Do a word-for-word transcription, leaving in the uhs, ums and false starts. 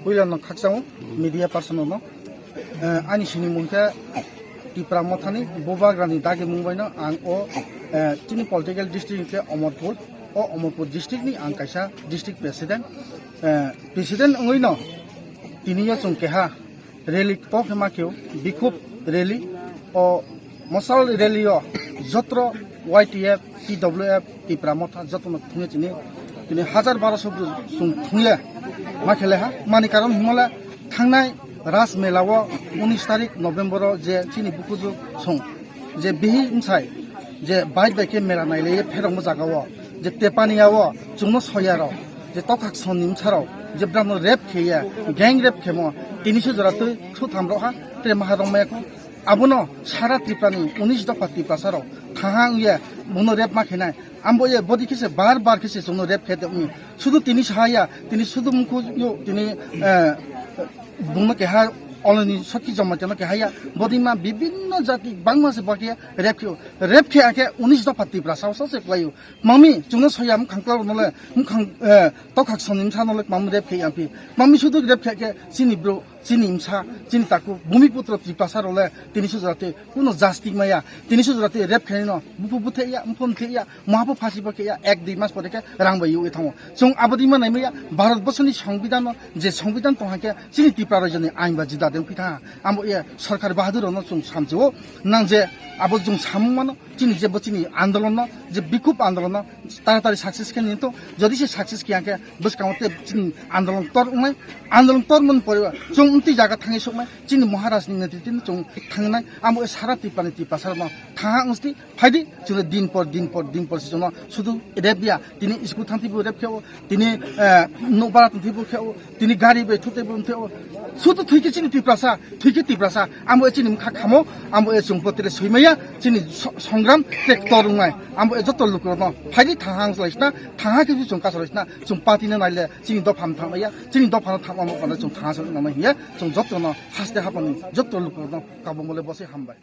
Puila no khakchang media person no. Eh, ani sini mungkha Tipra Mothani Bubagrani dagi mungbaino ang o, eh, chini political district hwnkhe Omorpur. O Omorpur district ni ang kaisa district president. Eh, president wngwi no tini yo chwng keha rally kok khe ma kheo, bikhub rally. O mosal rally o jotro Y T F, T W F, Tipra Motha jotono thungya chini, tini hajar baro so chwng thungya ma khele ha. Mani karon himala thangnai Ras Mela o unis tarik November o je chini bukuju song je bihi msai je bai bai khe mela nailaiye pherokmo jaga o je Tepania o chwngno soya rok je tokhak sonni msa rok je brano rep kheya, gang rep khemo, tini se jora twi suthamrok ha tre maharok maya kho. Abono sara Tripura ni unis dopha Tiprasa rok thaha wngya bono rep ma khenai. Ambo ye bodi khe se bar bar khe se chwngno rep khe tongni. Sudu tini sahaya, tini sudu mukhu yo tini, eh, bungno keha oloni sokhi joma teno keha ya. Bodi ma bibinno jati bangma se bakhe rep khe, rep khe akhe unis dopha Tiprasa o se kwlaio. Mami, chwngno soya mkhang kla nole, mkhang, eh, tokhak sonni msa nole mami rep khe ampi. Mami sudu rep khe khe chini bro, chini msa, chini taku, Bumiputro Tiprasa role tini se jora twi kuno justice maya, tini se jora twi rep khe no, bupu buthe ya, mphom the ya, mahapo phasi bo khe ya, ek dui mas pore khe rang bai yui thango. Chwng abodi ma nai maya, Bharat borsoni songbidan no, je songbidan tong hakhe chini Tripura rajyoni ain ba juda deng pitha. Ambo ye sorkar bahadur no chwng samjio, nang je abo chwng samung mano, chini je bo chini andolon no, je bikhub andolon no, taratari success khe nini to, jodi se success khe angkhe bwskango te chini andolon tor wngnai, andolon tor mon pore chwng umti jaga thangwi soknai, chini Maharaj ni netriti no chwng thangnai, amo sara Tripura ni Tiprasa no thaha wngsti phaidi chwngno din por din por din por se chwngno sudu rep ya, tini school thangti bo rep khe o, tini, eh, nokbar thangti bo khe o, tini gari bai thute bo theo. Sudu thwikhe chini Tiprasa, thwikhe Tiprasa. Ambo e chini mkha khamo, ambo e chwng potre soimaya, chini so-, songram tek torungnai. Ambo e joto lukurokno phaidi thaha wnglaisna, thaha khe chwng kasalaisna, chwng party no naile chini dopha thangmaya, chini dopha no thangma mo kono chwng thaha se nangmai hiya, chwng jotono haste hapani joto lukurokno kabongole bose hambai.